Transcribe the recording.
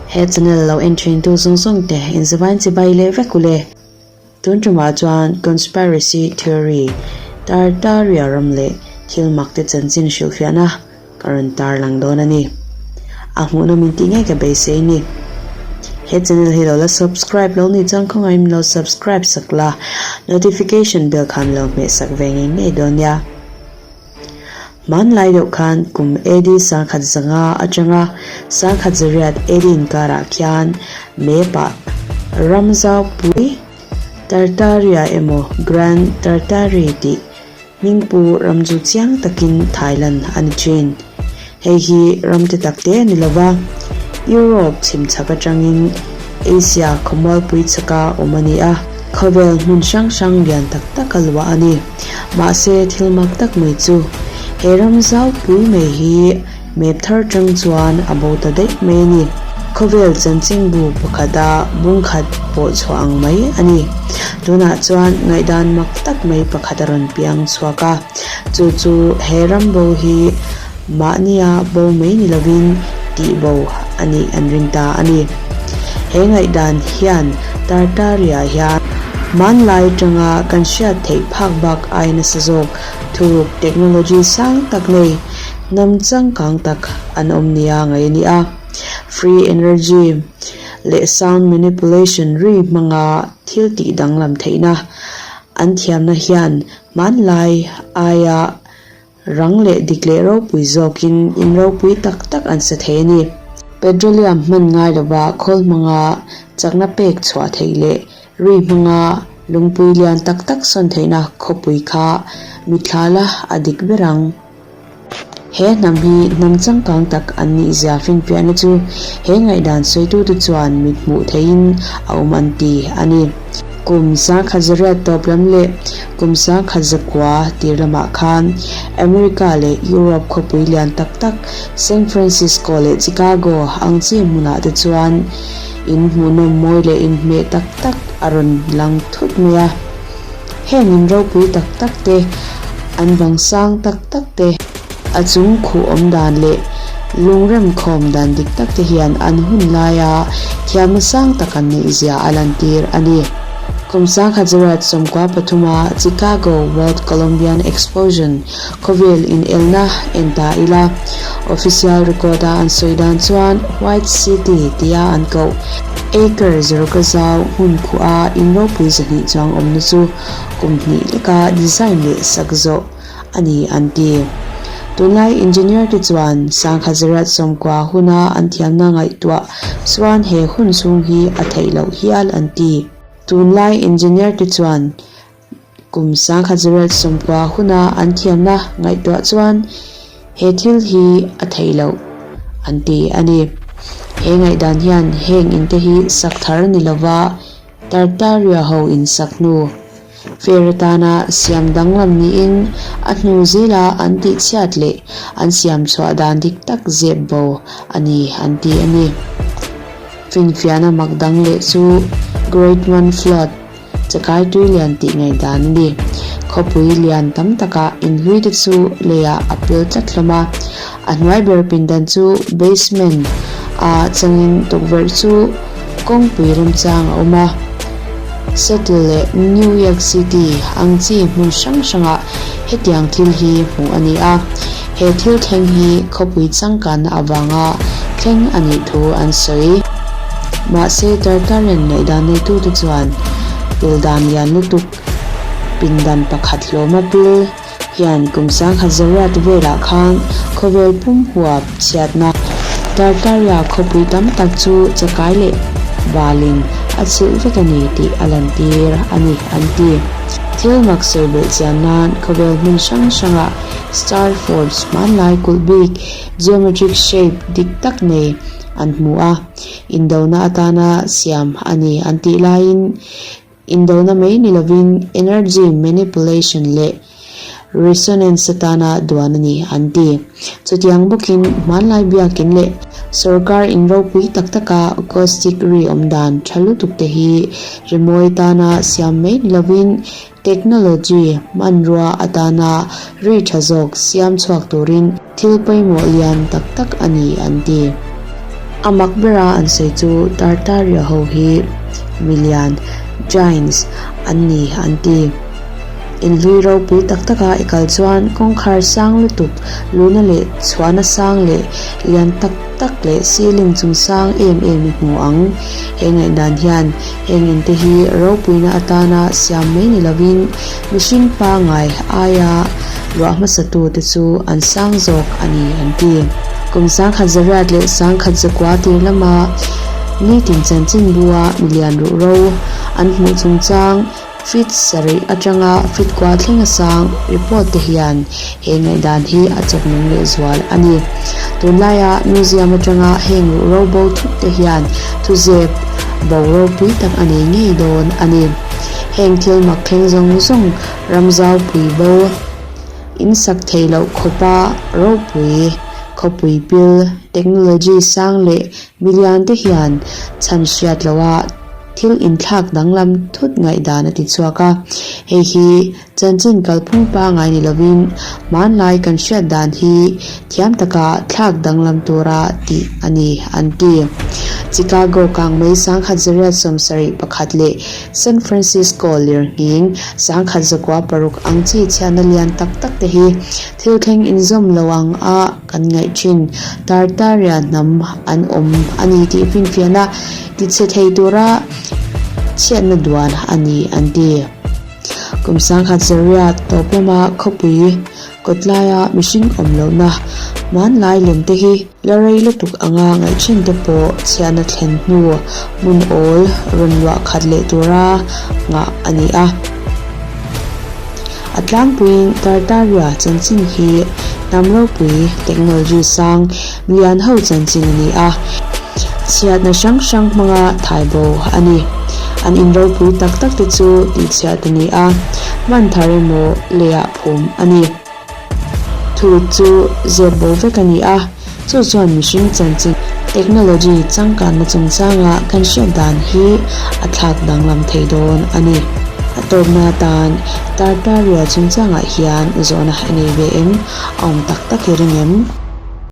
He channel lo en thin tu zawng zawng te inzavain chibai leh vek ule. Tun tumah chuan Conspiracy Theory, Tartaria ram leh thil mak te chanchin hrilhfiahna ka rawn tarlang dawn a ni. A hmuhnawm in tih ngei ka beisei ni. He channel hi lo la subscribe lo nih chuan khawngaih min lo subscribe sak la, notification bell kha min lo hmeh sak ve ngei ngei dawn nia. Hmanlai deuh khan kum AD 1500 atanga 1100 AD inkarah khian map-ah Ramzaupui Tartaria emaw Grand Tartary tih hmingpu ram chu chiang takin Thailand a ni thin. Hei hi ram te tak te a ni lo va, Europe chhim chhak atangin Asia khawmualpui chhaka awm a ni a, khawvel hmun hrang hrang lian tak tak a luah a ni. Mahse thil mak tak mai chu he ram zau pui mai hi map thar tang chuan a bo ta daih mai a ni. Khawvel chanchinbu pakhata bungkhat pawh chhuah ang mai a ni. Tunah chuan ngaihdan mak tak mai pakhat a rawn piang chhuak a. Chu chu he ram bo hi mahnia bo mai ni lovin tih bo a nih an ring ta a ni. He ngaihdan hian Tartaria hian hmanlai atanga kan hriat theih phak bak ai nasa zawk thuruk technology sang tak nei hnam changkang tak an awm nia ngaih a ni a. Free energy leh sound manipulation ri hmanga thil tih danglam theihna an thiamna hian Hmanlai aia rang leh dik leh ropui zawkin in ropui tak tak an sa thei a ni. Petroleum hman ngai lova khawl hmanga chakna pek chhuah theih leh ri hmanga lungpui lian tak tak sawn theihna khawpui kha mitthla la a dik ber ang. He hnam hi hnam changkang tak an nih zia finfiahna chu he ngaihdan sawitute chuan mit hmuh theihin a awm an ti a ni. Kum 1900 tawp lam leh kum 1900 tir lamah khan America leh Europe khawpui lian tak tak San Francisco leh Chicago ang chi hmunah te chuan in hmuhnawm mawi leh inhmeh tak tak a rawn lang thut mai a. Heng in ropui tak tak te, an bang sang tak tak te, a chung khuh awm dan leh lungrem khawm dan dik tak te hian an hun laia thiamna sang tak an neih zia a lantir a ni. Kum 1993 a Chicago World Columbian Exposition khawvel inelna en ta ila, official record a an sawi dan chuan White City tia an koh Acre zaruka zau hmun khuh a in ropui zahnih chuang awmna chu kum hnih leka design leh sak zawh a ni an ti. Tunlai engineer te chuan 1990 huna an thiamna ngaihtuah chuan he hun chhung hi a theih loh hial an ti. Tunlai engineer te chuan Kum 1990 huna an thiamna ngaihtuah chuan he thil hi a theih loh an ti a ni. He ngaihdan hian heng inte hi sak thar ni lova Tartaria ho in sak hnu fair atana siam danglam niin a hnu zela an tihchhiat leh an siam chhuah dan dik tak zep bo a ni an ti a ni. Finfiahna mak dang leh chu Great One Flood, Chakai tui lian tih ngaihdan a ni. Khawpui lian tam takah inhlui te chu leiah a pil tlat hlawm a. A hnuai ber pindan chu basement a changin tukverh chu kawngpui remchang a awm a. Seattle leh New York City ang chi hmun hrang hrangah hetiang thil hi hmuh a ni a. He thil thleng hi khawpui changkanna avanga thleng a nih thu an sawi. Mahse, Tartarian ngaihdan neitute chuan pildan lian lutuk pindan pakhat hlawma pil hian kum 10,000 velah khan khawvel pum huap chhiatna Tartaria khawpui tam tak chu chakai leh valin a chhilh vek a ni tih a lantir a ni an ti. Thil mak sawi belh chian nan khawvel hmun hrang hrangah Star Forts hmanlai kulh bik geometric shape dik tak nei an hmu a, indona atana siam a ni an tih laiin indona mai ni lovin energy manipulation leh resonance atana duan a ni an ti. Chutiang bawkin hmanlai biakin leh sorkar inropui tak taka acoustic ri awm dan tha lutuk te hi rimawi tana siam mai ni lovin Technology hmanrua atana ri tha zawk siam chhuak turin thil pawimawh lian tak tak a ni an ti. A mak bera an sawi chu Tartaria ho hi milian, giants, an ni an ti. Inhlui ropui tak taka i kal chuan kawngkhar sang lutuk, luna leh chhuahna sang leh lian tak tak leh ceiling chung sang em em i hmu ang. He ngaihdan hian heng inte hi ropuina atana siam mai ni lovin mihring pangai aia luah hmasatute chu an sang zawk a ni an ti. Kum 1800 leh 1900 tir lama nitin chanchinbua milian ruhro an hmuh chungchang Feet sarih atanga feet kua thleng a sang report te hian he ngaihdan hi a chawk nung leh zual a ni. Tunlaia museum atanga heng ruh ro bo thut te hian thuzep bo ropui tak a nei ngei dawn a ni. Heng thil mak thleng zawng zawng ramzau pui bo in sak theih loh khawpa ropui khawpui pil technology sang leh milian te hian chhan hriat loha Thil inthlak danglam thut ngaihdan a ti chhuak a, hei hi chanchin kalphung pangai ni lovin hmanlai kan hriat dan hi thiam taka thlak danglam tura tih a ni an ti. Chicago kangmei 1971 leh San Francisco lirnghing 1906 ang chi chhiatna lian tak tak te hi thil thleng inzawm lo ang a kan ngaih thin Tartaria hnam an awm a ni tih finfiahna Tichhe thei tura chhiatna duan a ni an ti. Kum 1900 tawp lama khawpui kawtlaia mihring awm lohna hmanlai lem te hi la rei lutuk anga ngaihthin te pawh chhiatna thlen hnu hmun awl rawn luah khat leh tura nghah a ni a. A tlangpuiin Tartaria chanchin hi hnam ropui technology sang lian ho chanchin a ni a, chhiatna hrang hrang hmanga thai bo a ni. An in ropui tak tak te chu tihchhiat a ni a, hman thar emaw leiah phum a ni. Thurut chu zep bo vek a ni a, chu chuan mihring chanchin technology changkanna chungchanga kan hriat dan hi a thlak danglam thei dawn a ni. A tawpna atan Tartaria chungchangah hian zawhna a nei ve em? A awm tak tak i ring em?